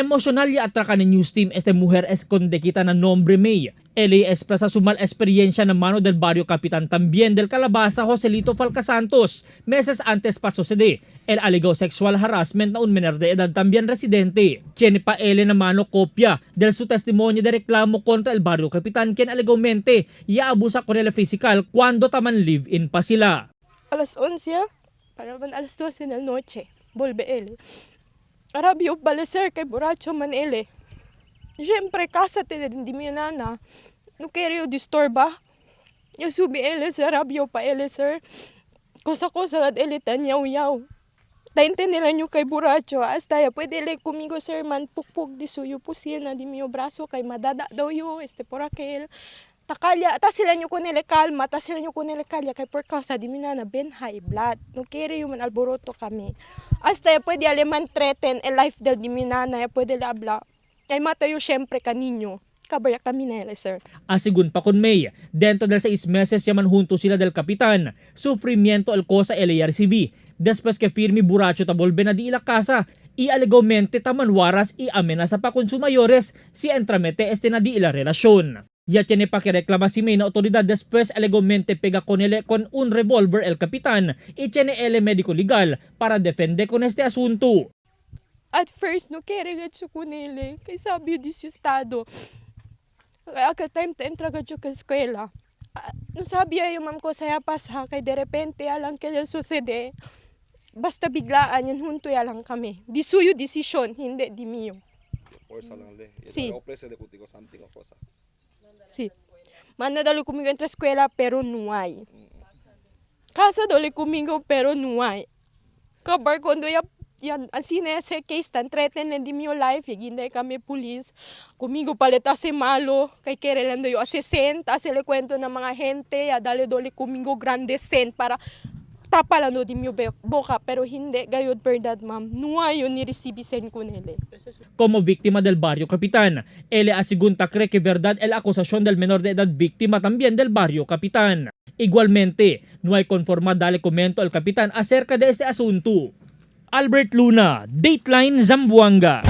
Emocional y atraca ni News Team este mujer escondekita na nombre May. Ele expresa su mal experiencia na mano del barrio capitán también del Calabaza Joselito Falca Santos meses antes pa sucede el alegado sexual harassment na un menor de edad también residente. Tiene pa ele na mano kopya del su testimonio de reclamo contra el barrio capitán quien alegamente ya abusa con el physical cuando taman live-in pa sila. Alas 11, para man alas 12 ng noche, volve él. Arabio pala sir, kay borracho man él eh. Siyempre, casa te di mi nana. No quiero disturba. Yo subi él, sir, arabio pa él, sir. Cosa-cosa at él tan yaw yaw. Tainte nila nyo kay borracho. Hasta ya pwede le conmigo sir man pukpuk di suyo pusina di mio braso kay madada daw yo este por aquel. Takalya, ta sila nyo kunele kalma, ta sila nyo kunele kalya kay por causa di minana ben high blood. No quiere yung man alboroto kami. Hasta ya pwede aleman threaten el life del di minana, ya pwede le habla. Ay matayo siyempre kaninyo. Kabaya kami na ele, sir. Asigun pa con May, dentro del 6 meses yaman junto sila del kapitan, sufrimiento el cosa LARCB. Después que firme buracho ta volve na di ila casa, y alegamente taman waras y amenaza pa con su mayores si entramete este na di ila relasyon. Ya tiene pa que reclama si May na autoridad después alegamente pega con él con un revólver el capitán y tiene el médico legal para defender con este asunto. At first, no quiere gacho con él. Kay sabi di su estado. Kaya akal time ta entra gacho ka eskwela. Ah, no sabi ay yung ma'am ko saya pasa kay de repente alang que le sucede. Basta biglaan yan junto ya lang kami. Di suyo decision, hindi di mio. Fuerza lang de. Sí. Sí. Ofrece de contigo something o cosa. Sí. Manda dalo comigo entra escuela pero no hay. Casa dole comigo pero no hay. Kabar cuando ya yan así na ese case tan threaten di mio life hindi kami police comigo paleta se malo kay kere lang yo asesent ase le cuento ng mga gente ya dale dole comigo grande sent para tapa lang do di mio boca pero hindi gayod verdad ma'am no hay yun ni receive sen ko nele. Como víctima del barrio Capitán. L.A. Sigunta cree que verdad es la acusación del menor de edad víctima también del barrio Capitán. Igualmente, no hay conforma dale comento al capitán acerca de este asunto. Albert Luna, Dateline Zamboanga.